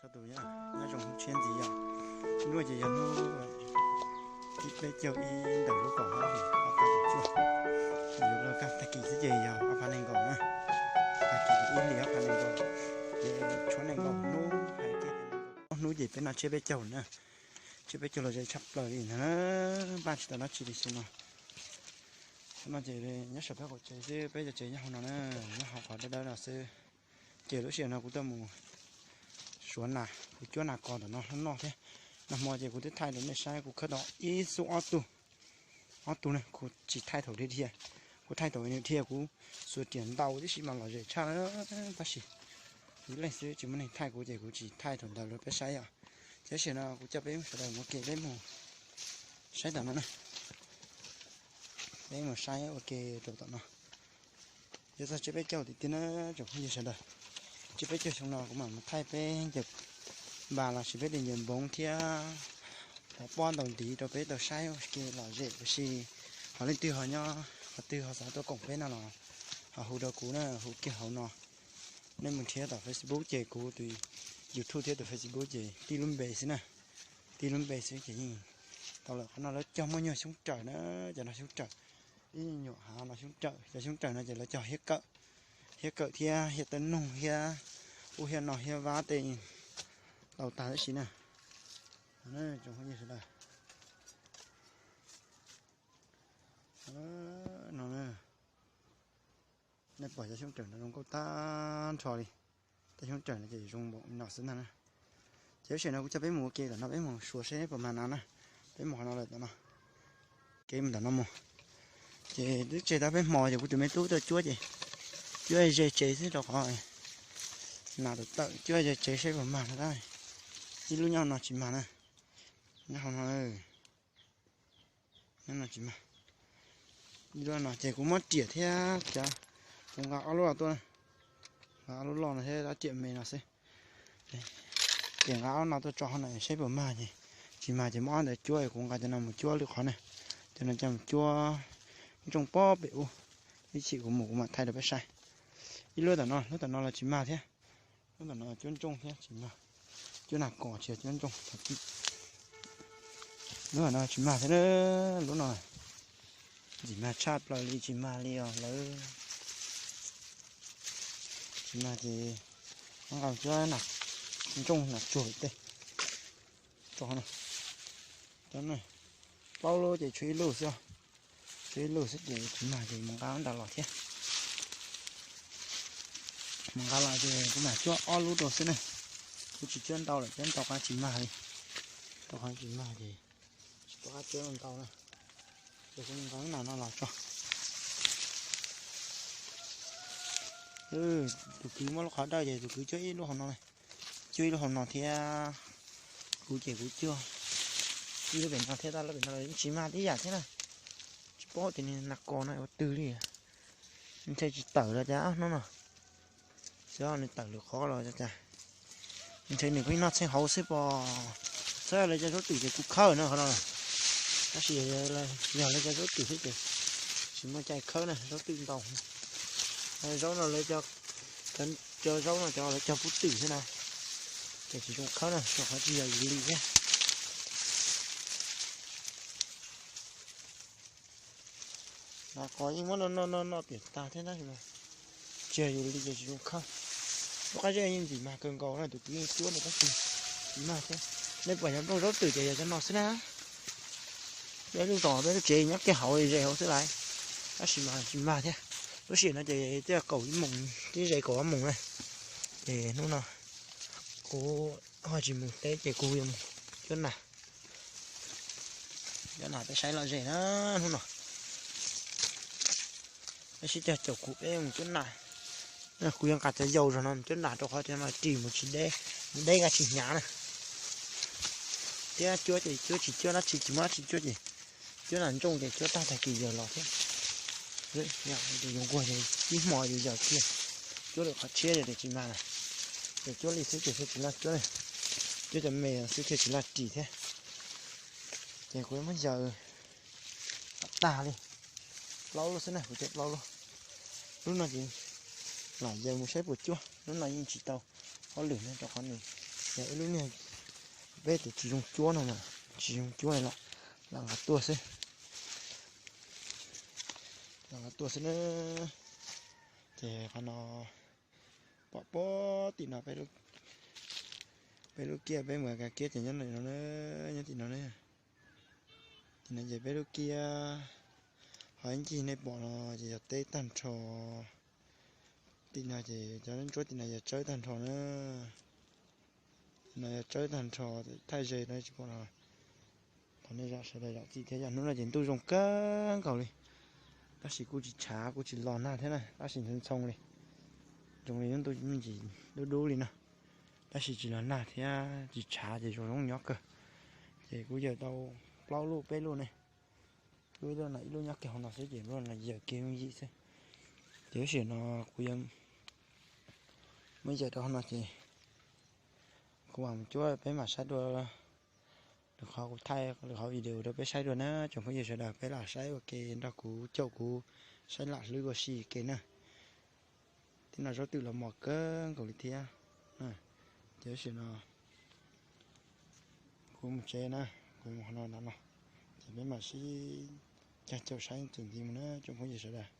Tus nyob zoo hnub tshiab ntxiv yog, hnub no ces yog hnub ib peb caug ib ntawm lub kaum ob hlis ob phav kaum cuaj. Yuav luag kaj tag kis xwb ces yog ob phav nees nkaum na, tag kis ib hlis ob phav nees nkaum, ces tshuav nees nkaum hnub hais tias ob hnub ces peb noj tsiab peb caug na. Tsiab peb caug los ze tshaj plaws li ntag na. Npaj tsis tau dab tsi li xwb no. Xyoo no ces nyob saum peb qaum tsev xwb, peb cov tsev nyob hauv no na, nyob hauv qhov dawb dawb no xwb. Ces lub sij hawm no kuv tuaj mus suav nas, kuv cuab nas kos ntawm no noj thiab. Nag hmo ces kuv twb thaij rau nej saib, kuv khawb tau ib xub ob tug, ob tug na, kuv tsis thaij thaum dhia dhia, kuv thaij thaum nws dhia kuv xuas riam ntaus tib si mas lom zem tshaj, tab sis ib leeg xwb tsis muaj neeg thaij kuv ces kuv tsis thaij thaum ntawd rau peb saib os. Ces tab sis no kuv coj peb sawv daws mus ua ke, peb mus saib tom no na, peb mus saib ua ke rau tom no. Yuav txog tsiab peb caug tiag tiag na tsoom phooj ywg sawv daws. Tsiab peb caug xyoo no kuv mam mus thaij peb ncaws npas los sis peb tus ncaws npoov thiab cov pob ntaus ntiv rau peb tau saib ua ke lom zem ua si. Ho leej twg ho nyob qhov twg ho xav tuaj koom peb no los ho hu rau kuv na, hu kiag hauv no. Nej mus nrhiav tom Facebook ces kuv tus YouTube thiab tus Facebook ces tib lub npe xwb na, tib lub npe xwb ces yeej tau lawm. Qhov no lawv cog muaj nyuag xyoob rawm na, cov no xyoob rawm, ib nyuam hav no xyoob rawm, cov xyoob rawm no ces lawv cog hiab kawm, hiab kawm thiab hiab tawb noog thiab ub hiab no hiab vab tej tau tag tab sis na. Tsoom phooj ywg sawv daws, no nej pom cov xyoob rawm no zoo nkauj tag nrho li. Tej xyoob rawm no ces zoo npaum no xwb ntag na. Ces lub sij hawm no kuv coj peb mus ua ke tom no, peb mus suav seb puas mag nas na. Peb mus qhov no lawm tom no, kev mus tom no mus. Ces twb tseg tau peb hmo ces kuv tus me tub tuaj cuab ces cuab ze tsev xwb rau qhov nas tawm tawm, cuab ze tsev seb puas mag no tab. Ib lub nyob no tsis mag na, nyob hauv no, nyob no tsis mag. Ib lub no ces kuv muab riam thiab cov, kuv nqa ob lub no tuaj, nqa ob lub loj no thiab dab riam me no xwb. Ces nqa ob no tuaj tso hauv no saib puas mag ces, tsis mag ces muab ob ntawd cuab, kuv nqa cov no mus cuab lwm qhov na. Cov no coj mus cuab ntsooj pob pem ub, ib chim kuv mus kuv mam thaij rau peb saib. Ib lub tom no, lub tom no los tsis mag thiab. Lub tom no cuab ntsooj thiab tsis mag, cuab nas kos tsis cuab ntsooj. Lub tom no tsis mag thiab, lub no ntxim mag tshaj plaws li, tsis mag li os lawv. Tsis mag ces muab nqa cuab nas ntsooj nas tsuag tej tso no. Cov no plaub lub ces tshuav ib lub xwb, tshuav ib lub xwb ces tsis mag ces mus nqa nram los thiab. Mus nqa los ces kuv mam cuab ob lub rau xwb na. Kuv tsis cuab ntau lawm, cuab ntau qab tsis mag li, rau qhov tsis mag ces tsis tau cuab ntau na. Ces kuv mus nqa lub nas no los tso. Tus kwv muab lub qhov dawb ces tus kwv cuab ib lub hauv no, cuab ib lub hauv no thiab. Kuv ces kuv cuab ib lub pem no thiab, tab lub pem no tsis mag tib yam thiab na. Tsis paub tias nws nas kos no ua twg li. Ntshe tsis tawm los cas hnub no, xyov nws tawm lwm qhov los cas. Ntshe nws kuj noj txheej hauv xwb pom. Txawm lawv cov zaub twm ces kuj khawb no qhov no, tab sis yog lawv cov zaub twm xwb ces tsis muaj cai khawb na, zaub twm ntau. Zaub no lawv, cov zaub no cov lawv cog pub twm xwb na, ces tsis zoo khawb na, rau qhov tsis yog yus li thiab. Nas kos yeej muab noj noj noj noj tiam tag thiab tab sis mas tsis yog yus li ces tsis zoo khawb. Lub qab zeb yeej ntxim mag kawg nkaus na, tus kwv yeej cuab na tab sis tsis mag thiab. Nej pom cov nplooj zaub twm ces yog cov no xwb na. Peb lub zos peb lub tsev nyob kiag hauv ze hauv xwb lawm, tab sis mas tsis mag thiab. Lub sij hawm no ces twb kaum ib moos, twb ze kaum ob moos na. Ces hnub no kuv ho tsis mus teb ces kuv yuav mus cuab nas. Cuab nas peb saib lom zem na hnub no. Peb sib cog caum kuv peb mus cuab nas. Kuv yuav nqa cov yau zog no mus cuab nas rau qhov cov no ris mus tsis deb, mus deb nqa tsis hnyav na. Thiab cuab ces cuab tsis cuab dab tsi, tsis muaj dab tsi cuab ces cuab nas ntsooj ces cuab tag tag kis yawg los thiab. Yus nquag ces ib hmo yus yawg kiag, cuab lwm qhov tshiab ces tsis mag na. Ces cuab li xwb ces thiaj tsis laj cuab, cuab cov me xwb thiaj tsis laj ris thiab. Ces kuv muab yawg tag li plaub lub xwb na, kuv cog plaub lub. Lub no ces lam yawg mus saib puas cuab, lub no yeej tsis tau hauj lwm na rau qhov nws Yog ib lub niag peb tus tsis zoo cuab no mas, tsis zoo cuab los lam nqa tuaj xwb, lam nqa tuaj xwb na. Ces qhov no pom pem tim no, peb lub kiab peb mus kiab ces nyob no, nyob tim no na. Tim no ces peb lub kiab, ho ib ncig nej pom no ces yog teb tag nrho. Tim no ces cov ntsuab tim no yog tsawb tag nrho na. Tim no yog tsawb tag nrho, thaij ze no tsis pom no. Thov nej zam sawv daws zam txim thiab, yog hnub no ces ntuj zoo kawg nkaus li, tab sis kuj tsis tshav kuj tsis los nag thiab na, tab sis ntxhoo ntxhoo li, zoo li lub ntuj me ntsis dub dub li no, tab sis tsis los nag thiab tsis tshav ces zoo zoo nyob kawg. Ces kuv yawm tau plaub lub peb lub ne, lub ib lub no ib lub nyob kiag hauv no xwb ces lub no yawm kiag yooj yim xwb. Ces lub sij hawm no kuv yuav muab yawm rau hauv no ces kuv mam mus cuab peb mam saib dua. Lwm qhov kuv thaij lwm qhov video rau peb saib dua na tsoom phooj ywg sawv daws, peb lam saib ua ke nrog kuv caum kuv saib lam hlwb ua si ke na. Tib no zaub twm los mos kawg nkaus li thiab. Ces lub sij hawm no kuv mus tsev na, kuv mus hauv no no no, ces peb mam sib caum saib txuas ntxiv mus na tsoom phooj ywg sawv daws.